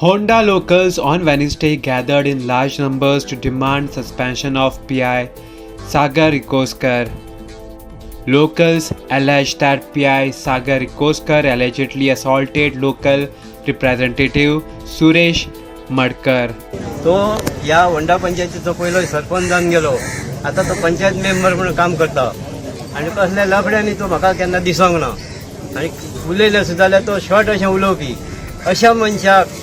Honda locals on Wednesday gathered in large numbers to demand suspension of PI Sagar Hikoskar. Locals allege that PI Sagar Hikoskar allegedly assaulted local representative Suresh Madkar. तो ह्या Honda पंचायतीचो पयलो सरपंच जावन गेलो. आतां तो panchayat member म्हणून काम करता आनी कसल्या लफड्यांनी तो म्हाका केन्ना दिसोंक ना आनी उलयले सुद्दां जाल्यार तो शॉर्ट अशें उलोवपी. अशा मनशाक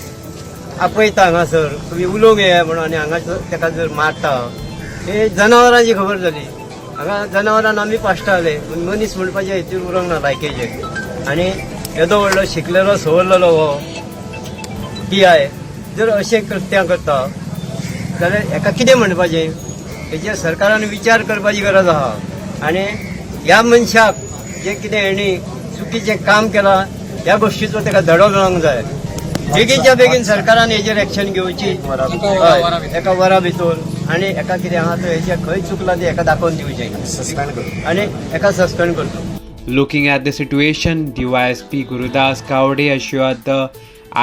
आपयता हांगासर, तुमी उलोवंक येया म्हणून, आनी हांगा ताका जर मारता, हे जनावरांची खबर जाली. हांगा जनावरां आमी पाश्टाले, पूण मनीस म्हणपाचे हेतून उरोंक ना लायकेचे. आनी येदो व्हडलो शिकलेलो सवरलेलो हो पीआय जर अशें कृत्यां करता जाल्यार हेका कितें म्हणपाचें? हेजेर सरकारान विचार करपाची गरज आहा आनी ह्या मनशाक जें कितें हेणी चुकीचें काम केलां, ह्या गोश्टीचो ताका धडो मेळोंक जाय. बेगीनच्या बेगीन सरकारान हेजेर एक्शन घेवची, हय, एका वरा भितर. आनी हेका कितें आहा तो हेजेर खंय चुकला तें हेका दाखोवन दिवचें. सस्पेंड करू. आनी हेका सस्पेंड करचो. Looking at the situation, DYSP Gurudas Gaude assured the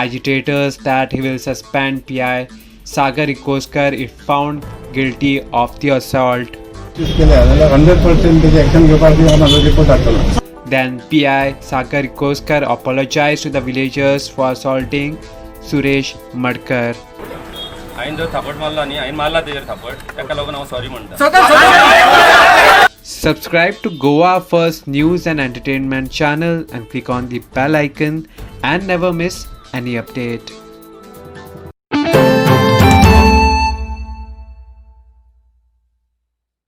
agitators that he will suspend PI Sagar Hikoskar if found guilty of the assault. केल्या जाल्यार 100% तेजे एक्शन घेवपाक हांव म्हाजो report धाडटलो. Then PI Sagar Hikoskar apologized to the villagers for assaulting Suresh Madkar. हांवें जो थापट मारलो न्ही, हांवें मारला तेजेर थापट, ताका लागून हांव सॉरी म्हणटा. Subscribe to Goa First News and Entertainment channel and click on the bell icon and never miss any update.